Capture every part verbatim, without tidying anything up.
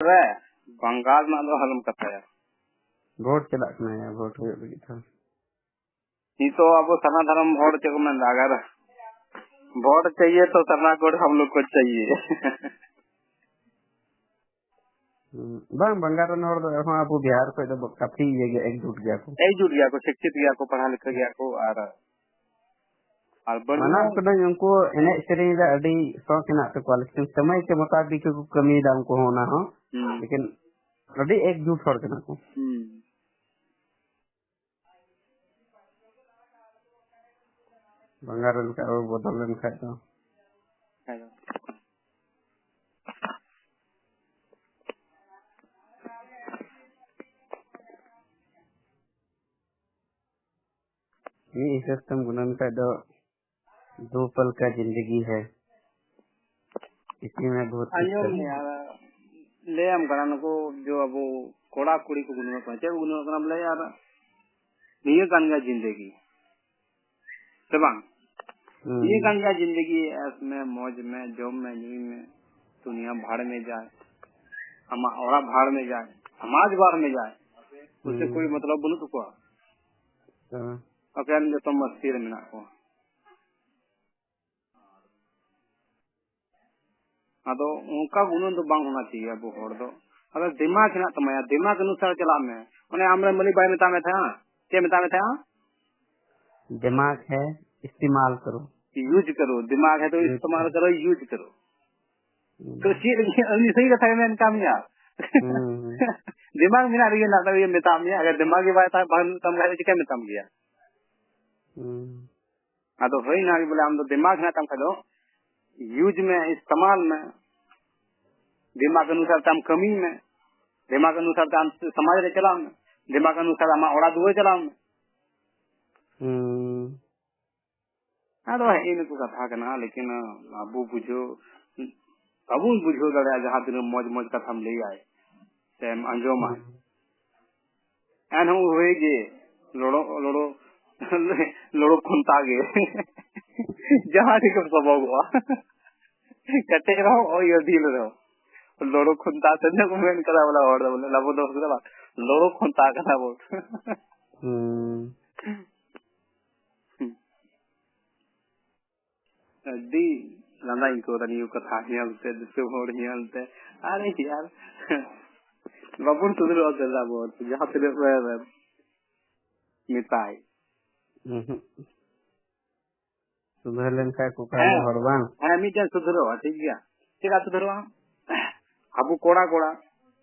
ᱨᱮ ᱵᱟᱝᱜᱟᱞ ᱨᱮᱱᱟᱜ ᱫᱚ ᱟᱞᱚᱢ ᱠᱟᱛᱷᱟᱭᱟ᱾ ᱵᱷᱳᱴ ᱪᱟᱞᱟᱜ ᱠᱟᱱᱟ, ᱭᱟ, ᱵᱷᱳᱴ ᱦᱩᱭᱩᱜ ᱞᱟᱹᱜᱤᱫ ᱛᱚ᱾ ᱱᱤᱛᱚᱜ ᱟᱵᱚ ᱥᱟᱨᱱᱟ ᱫᱷᱚᱨᱚᱢ ᱦᱚᱲ ᱪᱮᱫ ᱠᱚ ᱢᱮᱱᱫᱟ, ᱟᱜᱟᱨ ᱵᱷᱳᱴ ᱪᱟᱦᱤᱭᱮ ᱛᱚ ᱥᱟᱨᱱᱟ ᱠᱳᱰ ᱦᱟᱢ ᱞᱳᱜ ᱠᱳ ᱪᱟᱦᱤᱭᱮ᱾ ᱦᱩᱸ, ᱵᱟᱝ, ᱵᱟᱝᱜᱟᱞ ᱨᱮᱱ ᱦᱚᱲ ᱫᱚ ᱮᱠᱷᱚᱱ ᱟᱵᱚ ᱵᱤᱦᱟᱨ ᱠᱷᱚᱡ ᱫᱚ ᱠᱟᱯᱷᱤ ᱤᱭᱟᱹ ᱜᱮ, ᱮᱠᱡᱩᱴ ᱜᱮᱭᱟ ᱠᱚ᱾ ᱮᱠᱡᱩᱴ ᱜᱮᱭᱟ ᱠᱚ, ᱥᱤᱠᱠᱷᱤᱛ ᱜᱮᱭᱟ ᱠᱚ, ᱯᱟᱲᱦᱟᱣ ᱞᱤᱠᱷᱟ ᱜᱮᱭᱟ ᱠᱚ, ᱟᱨ, ᱟᱨ ᱵᱟᱹᱱᱩᱜ ᱢᱟᱱᱟᱣ ᱠᱟᱹᱫᱟᱹᱧ, ᱩᱱᱠᱩ ᱮᱱᱮᱡ ᱥᱮᱨᱮᱧ ᱨᱮ ᱟᱹᱰᱤ ᱥᱚᱠ ᱦᱮᱱᱟᱜ ᱛᱟᱠᱚᱣᱟ, ᱞᱮᱠᱤᱱ ᱥᱚᱢᱚᱭ ᱠᱮ ᱢᱩᱛᱟᱵᱤᱠ ᱜᱮᱠᱚ ᱠᱟᱹᱢᱤᱭᱮᱫᱟ ᱩᱱᱠᱩ ᱦᱚᱸ, ᱚᱱᱟ ᱦᱚᱸ᱾ ᱦᱩᱸ᱾ ᱞᱮᱠᱤᱱ ᱟᱹᱰᱤ ᱮᱠᱡᱩᱴ ᱦᱚᱲ ᱠᱟᱱᱟ ᱠᱚ᱾ ᱦᱩᱸ᱾ ᱵᱟᱝᱜᱟᱞ ᱨᱮᱱ ᱠᱷᱟᱡ ᱵᱚᱫᱚᱞ ᱞᱮᱱ ᱠᱷᱟᱡ ᱫᱚ᱾ ᱦᱮᱸ᱾ ᱢᱤᱫ ᱦᱤᱥᱟᱹᱵ ᱛᱮᱢ ᱜᱩᱱᱟᱹᱱ ᱠᱷᱟᱡ ᱫᱚ, ᱫᱩ ᱯᱟᱞ ᱠᱟ ᱡᱤᱱᱫᱮᱜᱤ ᱦᱮ, ᱤᱥᱤ ᱢᱮ ᱵᱚᱦᱩᱛ ᱠᱩᱪ ᱟᱸᱡᱚᱢ ᱠᱟᱨ ᱢᱮ, ᱟᱨ ᱞᱟᱹᱭᱟᱢ ᱠᱟᱱᱟ, ᱱᱩᱠᱩ ᱡᱚ ᱟᱵᱚ ᱠᱚᱲᱟ ᱠᱩᱲᱤ ᱠᱚ ᱜᱩᱱᱟᱹᱱᱚᱜ ᱠᱟᱱᱟ, ᱪᱮᱫ ᱠᱚ ᱜᱩᱱᱟᱹᱱᱚᱜ ᱠᱟᱱᱟ ᱵᱚᱞᱮ, ᱟᱨ ᱱᱤᱭᱟᱹ ᱠᱟᱱ ᱜᱮᱭᱟ ᱡᱤᱱᱫᱮᱜᱤ, ᱥᱮ ᱵᱟᱝ? ᱦᱩᱸ᱾ ᱱᱤᱭᱟᱹ ᱠᱟᱱ ᱜᱮᱭᱟ ᱡᱤᱱᱫᱮᱜᱤ, ᱮᱥ ᱢᱮ, ᱢᱚᱡᱽ ᱢᱮ, ᱡᱚᱢ ᱢᱮ, ᱧᱩᱭ ᱢᱮ, ᱫᱩᱱᱤᱭᱟ ᱵᱷᱟᱲ ᱢᱮ ᱡᱟᱭ, ᱟᱢᱟᱜ ᱚᱲᱟᱜ ᱵᱷᱟᱲ ᱢᱮ ᱡᱟᱭ, ᱥᱚᱢᱟᱡᱽ ᱵᱷᱟᱲ ᱢᱮ ᱡᱟᱭ, ᱩᱱᱥᱮ ᱦᱩᱸ᱾ ᱠᱳᱭ ᱢᱚᱛᱞᱚᱵ ᱵᱟᱹᱱᱩᱜ ᱛᱟᱠᱚᱣᱟ᱾ ᱦᱮᱸ᱾ ᱟᱯᱮ ᱨᱮᱱ ᱡᱚᱛᱚ ᱢᱟᱹᱥᱛᱤ ᱨᱮ ᱢᱮᱱᱟᱜ ᱠᱚᱣᱟ᱾ ᱟᱫᱚ ᱚᱱᱠᱟ ᱜᱩᱱᱟᱹᱱ ᱫᱚ ᱵᱟᱝ ᱦᱳᱱᱟ ᱪᱟᱦᱤᱭᱮ ᱟᱵᱚ ᱦᱚᱲ ᱫᱚ᱾ ᱟᱫᱚ ᱫᱤᱢᱟᱜᱽ ᱦᱮᱱᱟᱜ ᱛᱟᱢᱟ, ᱭᱟ, ᱫᱤᱢᱟᱜᱽ ᱚᱱᱩᱥᱟᱨ ᱪᱟᱞᱟᱜ ᱢᱮ᱾ ᱚᱱᱮ ᱟᱢᱨᱮᱱ ᱢᱟᱹᱞᱤᱠ ᱵᱟᱭ ᱢᱮᱛᱟᱜ ᱢᱮ ᱛᱟᱦᱮᱸᱜᱼᱟ? ᱪᱮᱫ ᱢᱮᱛᱟᱜ ᱢᱮ ᱛᱟᱦᱮᱸᱜᱼᱟ? ᱫᱤᱢᱟᱜᱽ ᱦᱮ, ᱤᱥᱛᱮᱢᱟᱞ ᱠᱟᱨᱳ᱾ ᱤᱭᱩᱡᱽ ᱠᱟᱨᱳ, ᱫᱤᱢᱟᱜᱽ ᱦᱮ ᱛᱚ ᱤᱭᱩᱡᱽ ᱤᱥᱛᱮᱢᱟᱞ ᱠᱟᱨᱳ᱾ ᱠᱟᱨᱳ, ᱤᱭᱩᱡᱽ ᱠᱟᱨᱳ᱾ ᱦᱩᱸ᱾ ᱛᱚ ᱪᱮᱫ ᱞᱟᱹᱜᱤᱫ ᱩᱱᱤ ᱥᱟᱹᱨᱤ ᱠᱟᱛᱷᱟ ᱜᱮ ᱢᱮᱱ ᱠᱟᱜ ᱢᱮᱭᱟ? ᱦᱩᱸ, ᱦᱩᱸ᱾ ᱫᱤᱢᱟᱜᱽ ᱢᱮᱱᱟᱜ ᱨᱮᱜᱮ ᱢᱮᱱᱟᱜ ᱛᱟᱢ ᱜᱮᱭᱟ, ᱢᱮᱛᱟᱜ ᱢᱮᱭᱟ᱾ ᱟᱜᱟᱨ ᱫᱤᱢᱟᱜᱽ ᱜᱮ ᱵᱟᱭ ᱛᱟᱦᱮᱸ, ᱵᱟᱝ ᱛᱟᱢ ᱠᱷᱟᱡ ᱫᱚ ᱪᱤᱠᱟᱹᱭ ᱢᱮᱛᱟᱢ ᱜᱮᱭᱟ? ᱦᱩᱸ᱾ ᱟᱫᱚ ᱦᱩᱭᱱᱟ ᱵᱚᱞᱮ, ᱟᱢ ᱫᱚ ᱫᱤᱢᱟᱜᱽ ᱦᱮᱱᱟᱜ ᱛᱟᱢ ᱠᱷᱟᱡ ᱫᱚ ᱤᱭᱩᱡᱽ ᱢᱮ, ᱤᱥᱛᱮᱢᱟᱞ ᱢᱮ᱾ ᱫᱤᱢᱟᱜᱽ ᱚᱱᱩᱥᱟᱨ ᱛᱮ ᱟᱢ ᱠᱟᱹᱢᱤ ᱢᱮ᱾ ᱫᱤᱢᱟᱜᱽ ᱚᱱᱩᱥᱟᱨ ᱛᱮ ᱟᱢ ᱥᱚᱢᱟᱡᱽ ᱨᱮ ᱪᱟᱞᱟᱜ ᱢᱮ᱾ ᱫᱤᱢᱟᱜᱽ ᱚᱱᱩᱥᱟᱨ ᱟᱢᱟᱜ ᱚᱲᱟᱜ ᱫᱩᱣᱟᱹᱨ ᱪᱟᱞᱟᱜ ᱢᱮ᱾ ᱦᱩᱸ᱾ ᱟᱫᱚ ᱦᱮᱸ, ᱤᱱᱟᱹ ᱠᱚ ᱠᱟᱛᱷᱟ ᱠᱟᱱᱟ, ᱞᱮᱠᱤᱱ ᱟᱵᱚ ᱵᱩᱡᱷᱟᱹᱣ, ᱵᱟᱵᱚᱱ ᱵᱩᱡᱷᱟᱹᱣ ᱫᱟᱲᱮᱭᱟᱜᱼᱟ ᱡᱟᱦᱟᱸ ᱛᱤᱱᱟᱹᱜ ᱢᱚᱡᱽ ᱢᱚᱡᱽ ᱠᱟᱛᱷᱟᱢ ᱞᱟᱹᱭᱟᱭ ᱥᱮᱢ ᱟᱸᱡᱚᱢᱟ᱾ ᱦᱩᱸ᱾ ᱮᱱᱦᱚᱸ ᱦᱳᱭ ᱜᱮ, ᱞᱚᱲᱚ, ᱞᱚᱲᱚ, ᱞᱚᱲᱚ ᱠᱷᱚᱱᱛᱟ ᱜᱮ᱾ ᱡᱟᱦᱟᱸ ᱴᱷᱮᱱ ᱜᱮᱢ ᱥᱚᱵᱚᱜᱚᱜᱼᱟ᱾ ᱠᱮᱴᱮᱡ ᱨᱮᱦᱚᱸ, ᱳᱭ ᱰᱷᱤᱞ ᱨᱮᱦᱚᱸ᱾ ᱞᱚᱲᱚ ᱠᱷᱚᱱᱛᱟ ᱥᱮ ᱪᱮᱫ ᱠᱚ ᱢᱮᱱ ᱠᱟᱫᱟ ᱵᱚᱞᱮ, ᱦᱚᱲ ᱫᱚ ᱵᱚᱞᱮ ᱟᱵᱚ ᱫᱚ ᱵᱚᱞᱮ ᱞᱚᱲᱚ ᱠᱷᱚᱱᱛᱟ ᱠᱟᱱᱟ ᱵᱚᱱ᱾ ᱦᱩᱸ᱾ ᱟᱹᱰᱤ ᱞᱟᱸᱫᱟᱧ ᱟᱹᱭᱠᱟᱹᱣ ᱫᱟ ᱱᱤᱭᱟᱹ ᱠᱟᱛᱷᱟ ᱧᱮᱞ ᱛᱮ, ᱫᱤᱥᱚᱢ ᱦᱚᱲ ᱧᱮᱞ ᱛᱮ᱾ ᱟᱨᱮ ᱭᱟᱨ, ᱵᱟᱵᱚᱱ ᱥᱩᱫᱷᱨᱟᱹᱜᱼᱟ ᱥᱮ ᱟᱵᱚ ᱡᱟᱦᱟᱸ ᱛᱤᱱᱟᱹᱜ ᱢᱮᱛᱟᱭ᱾ ᱩᱸᱦᱩᱸᱜ᱾ ᱥᱩᱫᱷᱟᱹᱨ ᱞᱮᱱᱠᱷᱟᱡ ᱠᱚ ᱚᱠᱟ ᱦᱮᱸ᱾ ᱦᱚᱲ ᱵᱟᱝ? ᱦᱮᱸ, ᱢᱤᱫᱴᱮᱱ ᱥᱩᱫᱷᱟᱹᱨᱚᱜᱼᱟ, ᱴᱷᱤᱠ ᱜᱮᱭᱟ᱾ ᱪᱮᱫᱟᱜ ᱥᱩᱫᱷᱟᱹᱨᱚᱜᱼᱟ? ᱟᱵᱚ ᱠᱚᱲᱟ ᱠᱚᱲᱟ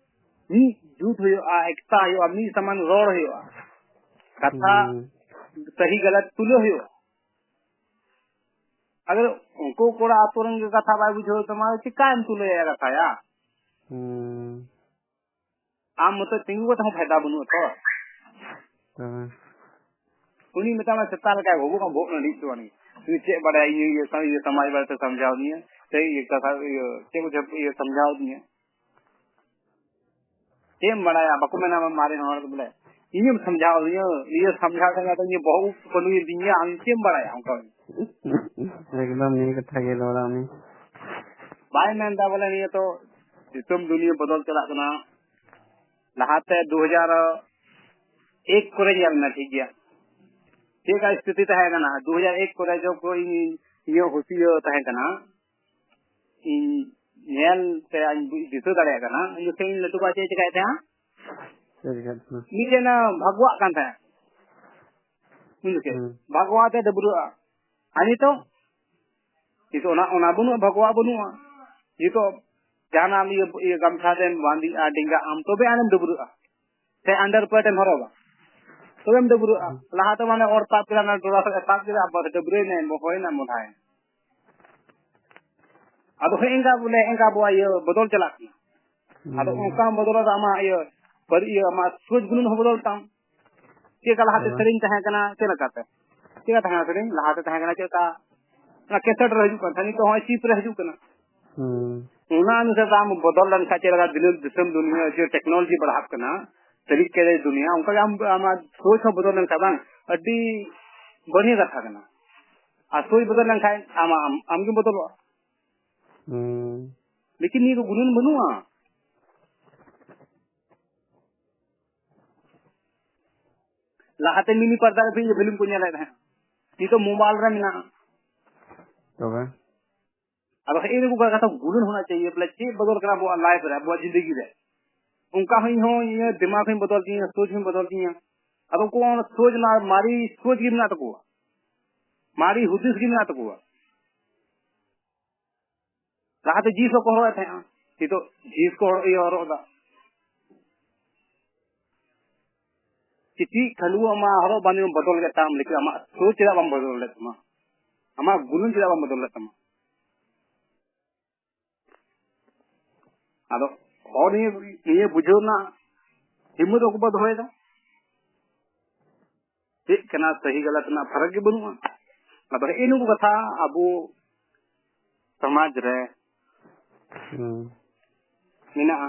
ᱢᱤᱫ ᱡᱩᱴ ᱦᱩᱭᱩᱜᱼᱟ, ᱮᱠᱛᱟ ᱦᱩᱭᱩᱜᱼᱟ, ᱢᱤᱫ ᱥᱟᱢᱟᱱ ᱨᱚᱲ ᱦᱩᱭᱩᱜᱼᱟ, ᱠᱟᱛᱷᱟ ᱦᱩᱸ᱾ ᱥᱟᱹᱦᱤ ᱜᱟᱞᱟᱛ ᱛᱩᱞᱟᱹ ᱦᱩᱭᱩᱜᱼᱟ᱾ ᱟᱫᱚ ᱩᱱᱠᱩ ᱠᱚᱲᱟ ᱟᱛᱳ ᱨᱮᱱ ᱜᱮ ᱠᱟᱛᱷᱟ ᱵᱟᱭ ᱵᱩᱡᱷᱟᱹᱣ ᱛᱟᱢᱟ, ᱪᱤᱠᱟᱭᱮᱢ ᱛᱩᱞᱟᱹᱭᱟ ᱠᱟᱛᱷᱟᱭᱟ? ᱦᱩᱸ᱾ ᱟᱢ ᱢᱚᱛᱚ ᱛᱤᱸᱜᱩ ᱠᱟᱛᱮ ᱦᱚᱸ ᱯᱷᱟᱭᱫᱟ ᱵᱟᱹᱱᱩᱜᱼᱟ ᱛᱚ᱾ ᱦᱮᱸ᱾ ᱩᱱᱤ ᱢᱮᱛᱟᱢᱟ ᱥᱮᱛᱟ ᱞᱮᱠᱟᱭ ᱵᱷᱚᱜᱚᱜ ᱟᱢ ᱵᱷᱚᱜ ᱱᱟᱹᱰᱤ ᱦᱚᱪᱚ ᱟᱹᱱᱤᱡ᱾ ᱩᱱᱤ ᱪᱮᱫ ᱵᱟᱰᱟᱭᱟ, ᱤᱧ ᱤᱭᱟᱹ ᱥᱟᱶ-, ᱤᱭᱟᱹ ᱥᱚᱢᱟᱡᱽ ᱵᱟᱨᱮᱛᱮ ᱥᱟᱢᱡᱷᱟᱣ ᱫᱤᱧᱟ, ᱥᱮ ᱤᱭᱟᱹ ᱠᱟᱛᱷᱟ, ᱤᱭᱟᱹ ᱪᱮᱫ ᱠᱚᱪᱚ ᱤᱭᱟᱹ ᱥᱟᱢᱡᱷᱟᱣ ᱫᱤᱧᱟ᱾ ᱪᱮᱫ ᱮᱢ ᱵᱟᱲᱟᱭᱟ? ᱵᱟᱠᱚ ᱢᱮᱱᱟ ᱢᱟᱨᱮᱱ ᱦᱚᱲ ᱫᱚ ᱵᱚᱞᱮ, ᱤᱧᱮᱢ ᱥᱟᱢᱡᱷᱟᱣ ᱫᱤᱧᱟ, ᱤᱭᱟᱹ ᱥᱟᱢᱡᱷᱟᱣ ᱠᱷᱟᱱ ᱫᱚ ᱤᱧᱟᱹᱜ ᱵᱚᱦᱚᱜ ᱩᱵ ᱠᱚ ᱯᱟᱹᱰᱩᱭᱮᱱ ᱛᱤᱧ ᱜᱮᱭᱟ, ᱟᱢ ᱪᱮᱫ ᱮᱢ ᱵᱟᱲᱟᱭᱟ? ᱚᱱᱠᱟ᱾ ᱮᱠᱫᱚᱢ ᱱᱤᱭᱟᱹ ᱠᱟᱛᱷᱟ ᱜᱮ ᱨᱚᱲᱟ ᱩᱱᱤ᱾ ᱵᱟᱭ ᱢᱮᱱᱫᱟ ᱵᱚᱞᱮ ᱱᱤᱭᱟᱹ ᱛᱚ ᱫᱤᱥᱚᱢ ᱫᱩᱱᱤᱭᱟᱹ ᱵᱚᱫᱚᱞ ᱪᱟᱞᱟᱜ ᱠᱟᱱᱟ᱾ ᱞᱟᱦᱟᱛᱮ ᱫᱩ ᱦᱟᱡᱟᱨ ᱮᱠ ᱠᱚᱨᱮ ᱧᱮᱞ ᱢᱮ, ᱴᱷᱤᱠ ᱜᱮᱭᱟ, ᱪᱮᱫ ᱞᱮᱠᱟ ᱥᱛᱷᱤᱛᱤ ᱛᱟᱦᱮᱸ ᱠᱟᱱᱟ᱾ ᱫᱩ ᱦᱟᱡᱟᱨ ᱮᱠ ᱠᱚᱨᱮ ᱡᱚᱠᱷᱚᱱ ᱤᱧ, ᱤᱧᱟᱹᱜ ᱦᱩᱥᱤᱭᱟᱹ ᱛᱟᱦᱮᱸ ᱠᱟᱱᱟ, ᱤᱧ ᱧᱮᱞ ᱥᱮ ᱤᱧ ᱵᱩᱡᱽ-, ᱫᱤᱥᱟᱹ ᱫᱟᱲᱮᱭᱟᱜ ᱠᱟᱱᱟ, ᱩᱱ ᱡᱚᱠᱷᱮᱡ ᱤᱧ ᱞᱟᱹᱴᱩ ᱵᱟ ᱪᱮᱫ ᱮ ᱪᱮᱠᱟᱭᱮᱫ ᱛᱟᱦᱮᱸᱜᱼᱟ? ᱪᱮᱫ ᱞᱮᱠᱟ ᱛᱟᱦᱮᱸ? ᱢᱤᱫᱴᱮᱱ, ᱮ, ᱵᱷᱟᱜᱽᱣᱟᱜ ᱠᱟᱱ ᱛᱟᱦᱮᱸᱫ᱾ ᱩᱱ ᱡᱚᱠᱷᱮᱡ ᱦᱩᱸ᱾ ᱵᱷᱟᱜᱽᱣᱟᱜ ᱛᱮ ᱰᱟᱹᱵᱽᱨᱟᱹᱜᱼᱟ᱾ ᱟᱨ ᱱᱤᱛᱚᱜ? ᱱᱤᱛᱚᱜ ᱚᱱᱟ, ᱚᱱᱟ ᱵᱟᱹᱱᱩᱜᱼᱟ, ᱵᱷᱟᱜᱽᱣᱟᱜ ᱵᱟᱹᱱᱩᱜᱼᱟ᱾ ᱱᱤᱛᱚᱜ ᱡᱟᱦᱟᱱᱟᱜ ᱤᱭᱟᱹ, ᱤᱭᱟᱹ ᱜᱟᱢᱪᱷᱟ ᱛᱮᱢ ᱵᱟᱸᱫᱮᱜᱼᱟ, ᱰᱮᱸᱜᱟᱜ ᱟᱢ, ᱛᱚᱵᱮ ᱟᱱᱮᱢ ᱰᱟᱹᱵᱽᱨᱟᱹᱜᱼᱟ᱾ ᱥᱮ underpant ᱮᱢ ᱦᱚᱨᱚᱜᱟ, ᱛᱚᱵᱮᱢ ᱰᱟᱹᱵᱽᱨᱟᱹᱜᱼᱟ᱾ ᱦᱩᱸ᱾ ᱞᱟᱦᱟ ᱛᱮ ᱢᱟᱱᱮ ᱚᱨ ᱥᱟᱵ ᱠᱮᱫᱟ, ᱚᱱᱟ ᱰᱚᱨᱟ ᱥᱟᱵ ᱠᱮᱫᱟ, ᱟᱵᱟᱨ ᱰᱟᱹᱵᱽᱨᱟᱹᱭᱮᱱᱟᱭ, ᱦᱩᱭᱱᱟ, ᱢᱚᱰᱷᱟᱭᱮᱱᱟ᱾ ᱟᱫᱚ ᱦᱮᱸ, ᱮᱱᱠᱟ ᱵᱚᱞᱮ, ᱮᱱᱠᱟ ᱟᱵᱚᱣᱟᱜ ᱤᱭᱟᱹ ᱵᱚᱫᱚᱞ ᱪᱟᱞᱟᱜ ᱠᱟᱱᱟ᱾ ᱟᱫᱚ ᱦᱩᱸ᱾ ᱚᱱᱠᱟ ᱵᱚᱫᱚᱞ ᱫᱚ ᱟᱢᱟᱜ ᱤᱭᱟᱹ, ᱯᱟᱹᱨᱤ-, ᱤᱭᱟᱹ, ᱟᱢᱟᱜ ᱥᱳᱪ ᱜᱩᱱᱟᱹᱱ ᱦᱚᱸ ᱵᱚᱫᱚᱞ ᱛᱟᱢ᱾ ᱪᱮᱫ ᱞᱮᱠᱟ ᱞᱟᱦᱟᱛᱮ ᱦᱳᱭ᱾ ᱥᱮᱨᱮᱧ ᱛᱟᱦᱮᱸ ᱠᱟᱱᱟ, ᱪᱮᱫ ᱞᱮᱠᱟᱛᱮ? ᱪᱮᱫ ᱞᱮᱠᱟ ᱛᱟᱦᱮᱸ ᱠᱟᱱᱟ ᱥᱮᱨᱮᱧ? ᱞᱟᱦᱟᱛᱮ ᱛᱟᱦᱮᱸ ᱠᱟᱱᱟ ᱪᱮᱫ ᱞᱮᱠᱟ? ᱚᱱᱟ cassette ᱨᱮ ᱦᱤᱡᱩᱜ ᱠᱟᱱ ᱛᱟᱦᱮᱸ, ᱱᱤᱛᱚᱜ ᱦᱚᱸᱜᱼᱚᱭ chip ᱨᱮ ᱦᱤᱡᱩᱜ ᱠᱟᱱᱟ᱾ ᱦᱩᱸ᱾ ᱚᱱᱟ ᱚᱱᱩᱥᱟᱨ ᱛᱮ ᱟᱢ ᱵᱚᱫᱚᱞ ᱞᱮᱱᱠᱷᱟᱱ ᱪᱮᱫ ᱞᱮᱠᱟ ᱫᱤᱱᱟᱹᱢ ᱫᱤᱥᱚᱢ ᱫᱩᱱᱤᱭᱟᱹ ᱡᱮ technology ᱵᱟᱲᱦᱟᱜ ᱠᱟᱱᱟ, ᱛᱟᱹᱨᱤᱠ ᱠᱟᱭᱫᱟ ᱫᱩᱱᱤᱭᱟᱹ, ᱚᱱᱠᱟ ᱜᱮ ᱟᱢ, ᱟᱢᱟᱜ ᱥᱳᱪ ᱦᱚᱸ ᱵᱚᱫᱚᱞ ᱞᱮᱱᱠᱷᱟᱱ ᱵᱟᱝ, ᱟᱹᱰᱤ ᱵᱟᱹᱲᱤᱡ ᱠᱟᱛᱷᱟ ᱠᱟᱱᱟ᱾ ᱟᱨ ᱥᱳᱪ ᱵᱚᱫᱚᱞ ᱞᱮᱱᱠᱷᱟᱱ ᱟᱢ, ᱟᱢ, ᱟᱢ ᱜᱮᱢ ᱵᱚᱫᱚᱞᱚᱜᱼᱟ᱾ ᱦᱩᱸ᱾ ᱞᱮᱠᱤᱱ ᱱᱤᱭᱟᱹ ᱠᱚ ᱜᱩᱱᱟᱹᱱ ᱵᱟᱹᱱᱩᱜᱼᱟ᱾ ᱞᱟᱦᱟᱛᱮ ᱢᱤᱱᱤ ᱯᱚᱨᱫᱟ ᱨᱮ ᱯᱷᱤᱞᱢ ᱠᱚ ᱧᱮᱞᱮᱫ ᱛᱟᱦᱮᱸᱫ, ᱱᱤᱛᱚᱜ ᱢᱳᱵᱟᱭᱤᱞ ᱨᱮ ᱢᱮᱱᱟᱜᱼᱟ᱾ ᱛᱚᱵᱮ? ᱟᱫᱚ ᱦᱮᱸ, ᱱᱩᱠᱩ ᱠᱟᱛᱷᱟ ᱜᱩᱱᱟᱹᱱ ᱦᱚᱸ ᱪᱟᱹᱦᱤᱭᱮ, ᱵᱚᱞᱮ ᱪᱮᱫ ᱵᱚᱫᱚᱞ ᱠᱟᱱᱟ ᱟᱵᱚᱣᱟᱜ ᱞᱟᱭᱤᱯᱷ ᱨᱮ, ᱟᱵᱚᱣᱟᱜ ᱡᱤᱱᱫᱮᱜᱤ ᱨᱮ᱾ ᱚᱱᱠᱟ ᱦᱚᱸ ᱤᱧ ᱦᱚᱸ ᱤᱧᱟᱹᱜ ᱫᱤᱢᱟᱜᱽ ᱦᱚᱸᱧ ᱵᱚᱫᱚᱞ ᱛᱤᱧᱟᱹ, ᱥᱳᱪ ᱦᱚᱸᱧ ᱵᱚᱫᱚᱞ ᱛᱤᱧᱟᱹ᱾ ᱟᱫᱚ ᱩᱱᱠᱩ ᱚᱱᱟ ᱥᱳᱪ ᱢᱟ-, ᱢᱟᱨᱮ ᱥᱳᱪ ᱜᱮ ᱢᱮᱱᱟᱜ ᱛᱟᱠᱚᱣᱟ, ᱢᱟᱨᱮ ᱦᱩᱫᱤᱥ ᱜᱮ ᱢᱮᱱᱟᱜ ᱛᱟᱠᱚᱣᱟ᱾ ᱞᱟᱦᱟᱛᱮ ᱡᱤᱱᱥ ᱦᱚᱸᱠᱚ ᱦᱚᱨᱚᱜ ᱮᱫ ᱛᱟᱦᱮᱸᱜᱼᱟ, ᱱᱤᱛᱚᱜ ᱡᱤᱱᱥ ᱠᱚ ᱦᱚᱨᱚᱜ, ᱤᱭᱟᱹ ᱦᱚᱨᱚᱜ ᱮᱫᱟ᱾ ᱠᱤᱪᱨᱤᱡ ᱠᱷᱟᱹᱰᱩᱣᱟᱹᱜ ᱢᱟ ᱦᱚᱨᱚᱜ ᱵᱟᱸᱫᱮ ᱵᱚᱫᱚᱞ ᱞᱮᱫ ᱛᱟᱢ, ᱞᱮᱠᱤᱱ ᱟᱢᱟᱜ ᱥᱳᱪ ᱪᱮᱫᱟᱜ ᱵᱟᱢ ᱵᱚᱫᱚᱞ ᱞᱮᱫ ᱛᱟᱢᱟ? ᱟᱢᱟᱜ ᱜᱩᱱᱟᱹᱱ ᱪᱮᱫᱟᱜ ᱵᱟᱢ ᱵᱚᱫᱚᱞ ᱞᱮᱫ ᱛᱟᱢᱟ? ᱟᱫᱚ ᱦᱚᱲ ᱱᱤᱭᱟᱹ, ᱱᱤᱭᱟᱹ ᱵᱩᱡᱷᱟᱹᱣ ᱨᱮᱱᱟᱜ ᱦᱤᱢᱢᱚᱛ ᱵᱟᱠᱚ ᱫᱚᱦᱚᱭᱮᱫᱟ᱾ ᱪᱮᱫ ᱠᱟᱱᱟ ᱥᱟᱹᱦᱤ ᱜᱟᱞᱟᱛ ᱨᱮᱱᱟᱜ ᱯᱷᱟᱨᱟᱠ ᱜᱮ ᱵᱟᱹᱱᱩᱜᱼᱟ᱾ ᱟᱫᱚ ᱦᱮᱸ, ᱱᱩᱠᱩ ᱠᱟᱛᱷᱟ ᱟᱵᱚ ᱥᱚᱢᱟᱡᱽ ᱨᱮ ᱦᱩᱸ᱾ ᱢᱮᱱᱟᱜᱼᱟ᱾